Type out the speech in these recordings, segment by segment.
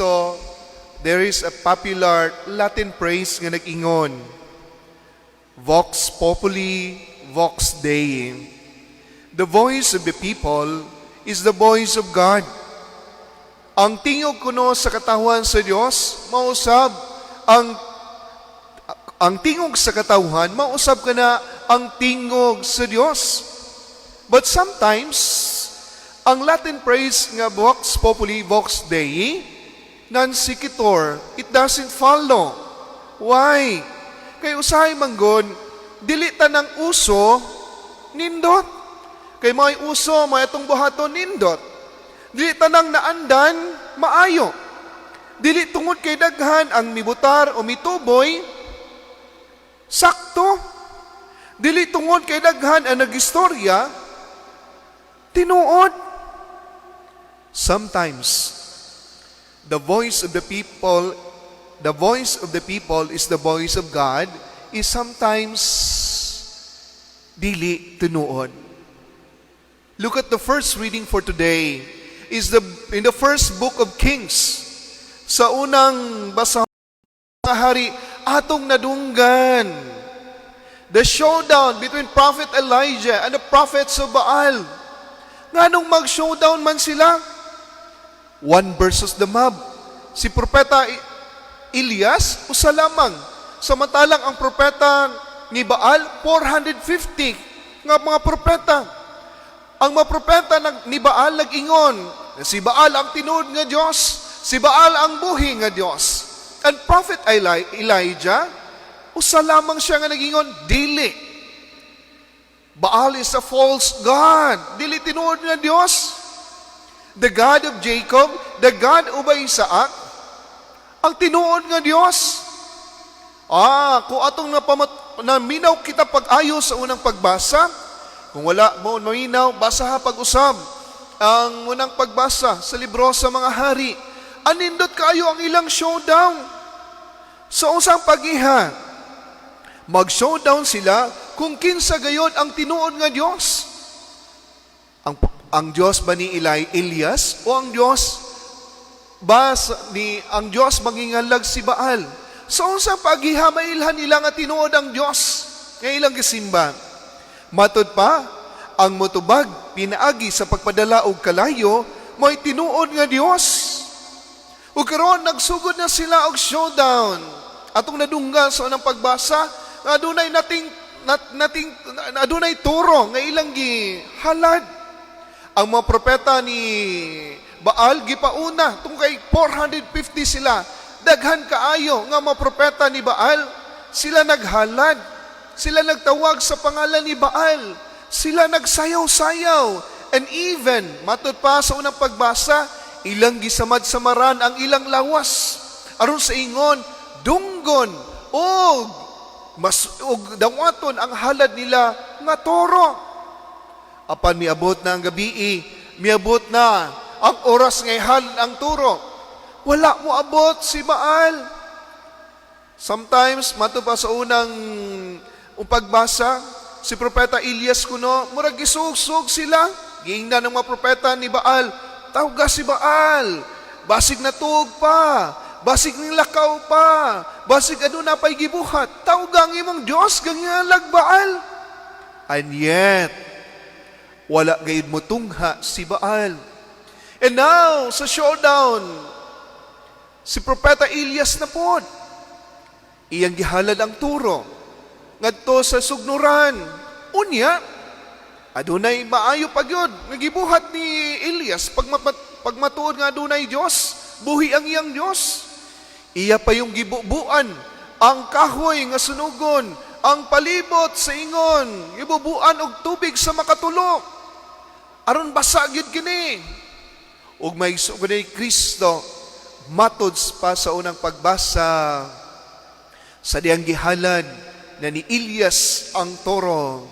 Kristo, there is a popular Latin phrase nga nag-ingon, "Vox populi, vox Dei." The voice of the people is the voice of God. Ang tingog kuno sa katawhan sa Dios, mausab ang tingog sa katawhan, mausab kana ang tingog sa Dios. But sometimes, ang Latin phrase nga "vox populi, vox Dei," non sequitur, it doesn't follow. Why? Kay usahay manggod, dili tanang uso, nindot. Kay may uso, may atong buhaton, nindot. Dili tanang naandan, maayo. Dili tungod kay daghan ang mibutar o mituboy, sakto. Dili tungod kay daghan ang nagistorya, tinuod. Sometimes, the voice of the people is the voice of God, is sometimes dili tinuod. Look at the first reading for today is the in the first book of Kings. Sa unang basa mga hari atong nadunggan the showdown between Prophet Elijah and the prophets of Baal. Nganong mag-showdown man sila? One versus the mob. Si Propeta Elias, usa lamang. Samantalang ang propeta ni Baal, 450 nga mga propeta. Ang mga propeta ni Baal nag-ingon, si Baal ang tinuod nga Dios, si Baal ang buhi nga Dios. And Prophet Elijah, usa lamang siya nga nag-ingon, "Dili. Baal is a false god. Dili tinuod nga Dios. The God of Jacob, the God of Isaac, ang tinuod nga Dios." Kung atong naminaw kita pag-ayo sa unang pagbasa, kung wala mo maminaw, basaha pag-usab ang unang pagbasa sa libro sa mga hari. Anindot kaayo ang ilang showdown. Sa usang pagiha, mag-showdown sila kung kinsa gayon ang tinuod nga Dios. Ang Dios ba ni Elias o ang Dios ba ni ang Dios mangingalag si Baal? Sa unsang pagiha mailhan nila nga tinuod ang Dios nga ilang gisimba? Matud pa, ang motubag pinaagi sa pagpadala og kalayo mo'y tinuod nga Dios. Ug karon nagsugod na sila og showdown. Atong nadunggan sa unang pagbasa, nga adunay nating nat, nating adunay turo nga ilang gihalad. Ang mga propeta ni Baal gipauna tung kay 450 sila. Daghan kaayo nga mga propeta ni Baal, sila naghalad. Sila nagtawag sa pangalan ni Baal. Sila nagsayaw-sayaw. And even, matud pa sa unang pagbasa, ilang gisamad-samaran ang ilang lawas. Aron sa ingon, dunggon, og mas og dawaton ang halad nila nga toro. Apan miabot na ang gabii, miabot na ang oras nga ihalad ang turo. Wala mo abot si Baal. Sometimes, matud pa sa unang pagbasa, si Propeta Elias kuno, murag gisugsug sila. Giingnan ng mga propeta ni Baal, "Tawga si Baal, basig natuog pa, basig nilakaw pa, basig aduna pa'y gibuhat, tawga ang imong Diyos, gangalag Baal." And yet, wala gayud mo tungha si Baal. And now, sa showdown, si Propeta Elias na pod, iyang gihalad ang turo ngadto sa sugnuran. Unya, adunay maayo pa gyud nga gibuhat ni Elias pagmatuod nga adunay Dios, buhi ang iyang Dios. Iya pa yung gibubuan ang kahoy nga sunugon, ang palibot sa ingon, gibubuan og tubig sa makatulo. Aron basa gyud kini. Ug may ni Kristo, matod pa sa unang pagbasa, sa diyang gihalad na ni Elias ang toro,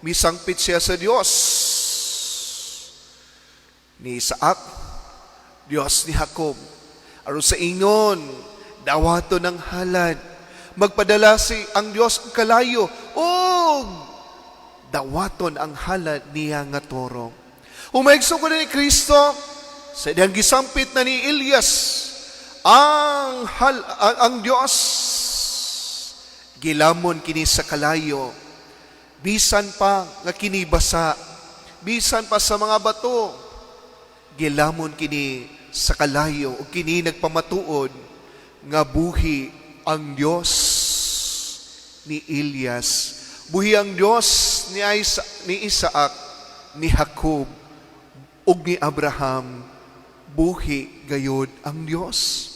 misangpit siya sa Dios ni Isaac, Dios ni Jacob. Aron sa ingon, dawaton ang halad. Magpadala si ang Dios og kalayo ug dawaton ang halad niya nga toro. Umaigso ko ni Kristo, sa diyang gisampit na ni Elias Ang Dios gilamon kini sa kalayo, bisan pa nga kini basa, bisan pa sa mga bato, gilamon kini sa kalayo ug kini nagpamatuod nga buhi ang Dios ni Elias, buhi ang Dios ni Isaac, ni Jacob ug ni Abraham. Buhi gayod ang Dios.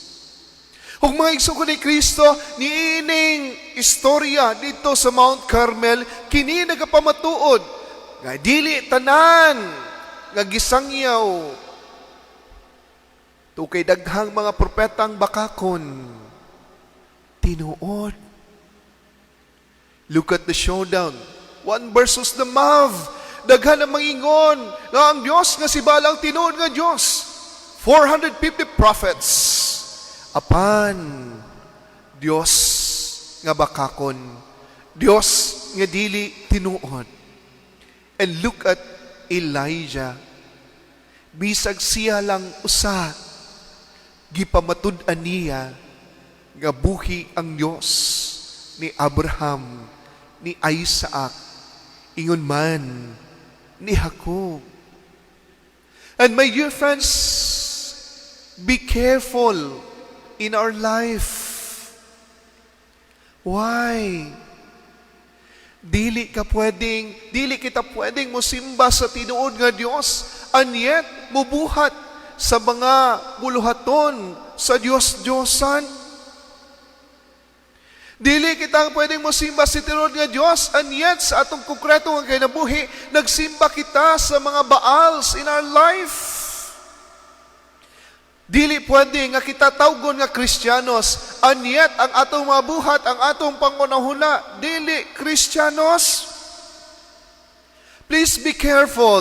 Ug mga igsoon ni Kristo, niining istorya dito sa Mount Carmel, kini nagapamatuod nga dili tanan nga gisangyaw tukay daghang mga propetang bakakon tinuod. Look at the showdown. One versus the mob. Daghan ang mangingon nga ang Dios nga si Baal ang tinuod nga Dios. 450 prophets. Apan Dios nga bakakon. Dios nga dili tinuod. And look at Elijah. Bisag siya lang usa, gipamatud-an niya nga buhi ang Dios ni Abraham, ni Isaac, ingon man ni Jacob. And my dear friends, be careful in our life. Why? Dili kita pwedeng musimba sa tinuod nga Dios and yet mubuhat sa mga buluhaton sa Dios-Diosan. Dili kita pwedeng mosimba sa tinuod nga Dios and yet sa atong konkreto nga kinabuhi, nagsimba kita sa mga Baals in our life. Dili pwede nga kita tawgon nga Kristiyanos and yet ang atong mga buhat, ang atong panghunahuna, dili Kristiyanos. Please be careful.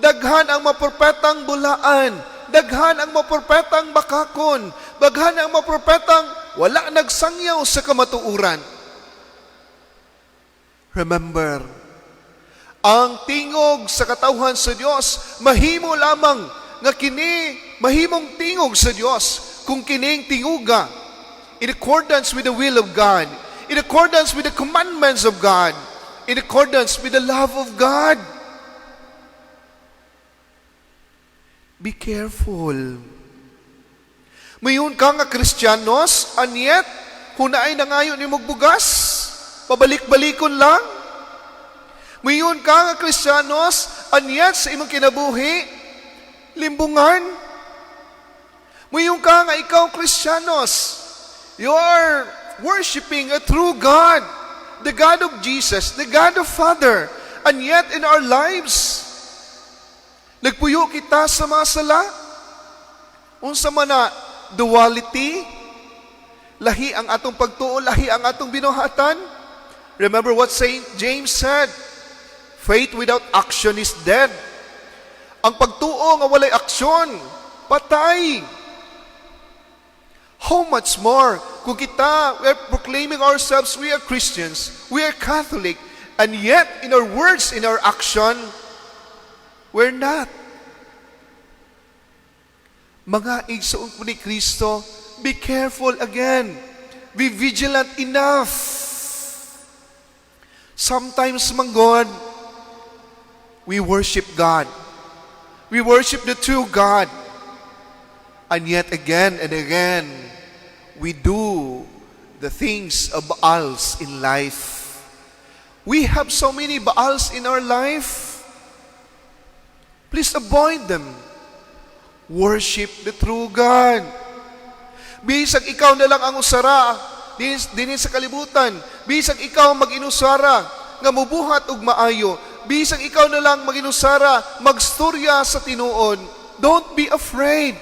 Daghan ang mapropetang bulaan, daghan ang mapropetang bakakon, daghan ang mapropetang wala nagsangyaw sa kamatuuran. Remember, ang tingog sa katawhan sa Dios mahimo lamang nga kini mahimong tingog sa Dios kung kining tinguga in accordance with the will of God, in accordance with the commandments of God, in accordance with the love of God. Be careful. Moingon ka nga Kristiyanos, and yet, hunaay nangayo nimog bugas, pabalik-balikon lang. Moingon ka nga Kristiyanos, and yet sa imong kinabuhi, limbungan. Moingon ka nga ikaw Kristiyanos, you are worshiping a true God, the God of Jesus, the God of Father, and yet in our lives, nagpuyo kita sa mga sala. Unsa man na duality? Lahi ang atong pagtuo, lahi ang atong binuhatan. Remember what Saint James said, "Faith without action is dead." Ang pagtuo nga walay aksyon, patay. How much more kung kita, we are proclaiming ourselves, we are Christians, we are Catholic, and yet in our words, in our action, we're not. Mga igsoon ko ni Kristo, be careful again. Be vigilant enough. Sometimes, man God, we worship God. We worship the true God. And yet again and again, we do the things of Baals in life. We have so many Baals in our life. Please avoid them. Worship the true God. Bisag ikaw na lang ang usara dinhi sa kalibutan. Bisag ikaw mag-inusara nga mubuhat og maayo. Bisag ikaw na lang mag-inusara magstorya sa tinuod. Don't be afraid.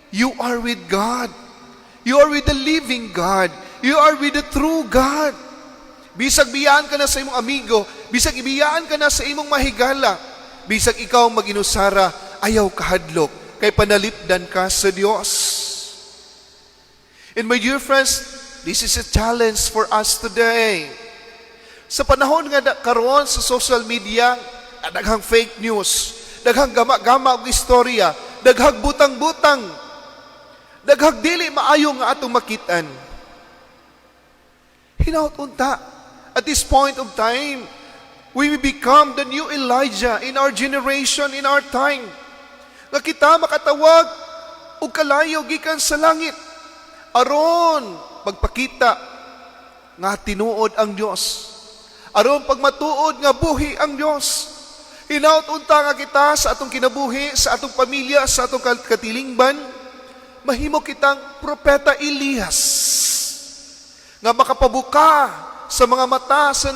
You are with God. You are with the living God. You are with the true God. Bisag biyaan ka na sa imong amigo, bisag ibiyaan ka na sa imong mahigala, bisag ikaw mag-inusara, ayaw kahadlok, kay panalipdan ka sa Dios. And my dear friends, this is a challenge for us today. Sa panahon nga karon sa social media, daghang fake news, daghang gama-gama og istorya, daghang butang-butang, Daghag dili maayo nga atong makitan. Hinaut unta, at this point of time, we will become the new Elijah in our generation, in our time. Nga kita makatawag og kalayo gikan sa langit aron pagpakita nga tinuod ang Dios. Aron pagmatuod nga buhi ang Dios. Hinaut unta nga kita sa atong kinabuhi, sa atong pamilya, sa atong katilingban, mahimo kitang Propeta Elias nga makapabuka sa mga mata sa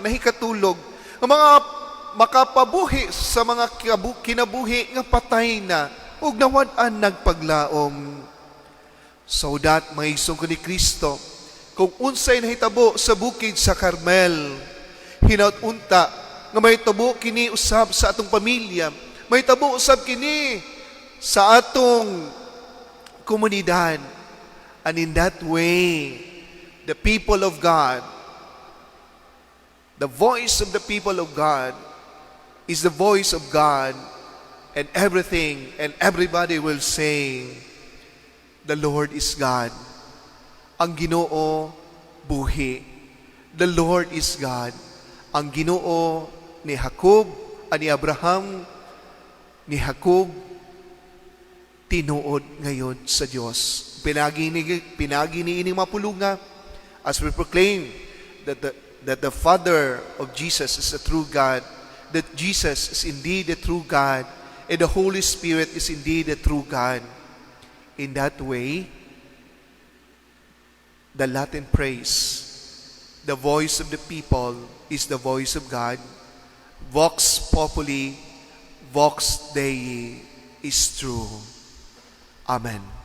nahikatulog, nga mga makapabuhi sa mga kinabuhi nga patay na ug nawad-an nagpaglaom. So that, mga igsoon ni Kristo, kung unsay nahitabo sa bukid sa Carmel, hinaut unta nga mahitabo kini usab sa atong pamilya, mahitabo usab kini sa atong komunidad. And in that way, the people of God, the voice of the people of God is the voice of God, and everything and everybody will say, "The Lord is God." Ang Ginoo buhi. The Lord is God. Ang Ginoo ni Jacob, ni Abraham, ni Jacob, tinuod ngayon sa Dios. Pinagi ni ining mapulunga as we proclaim that the Father of Jesus is a true God, that Jesus is indeed the true God, and the Holy Spirit is indeed the true God. In that way, the Latin phrase, "The voice of the people is the voice of God," vox populi, vox Dei, is true. Amen.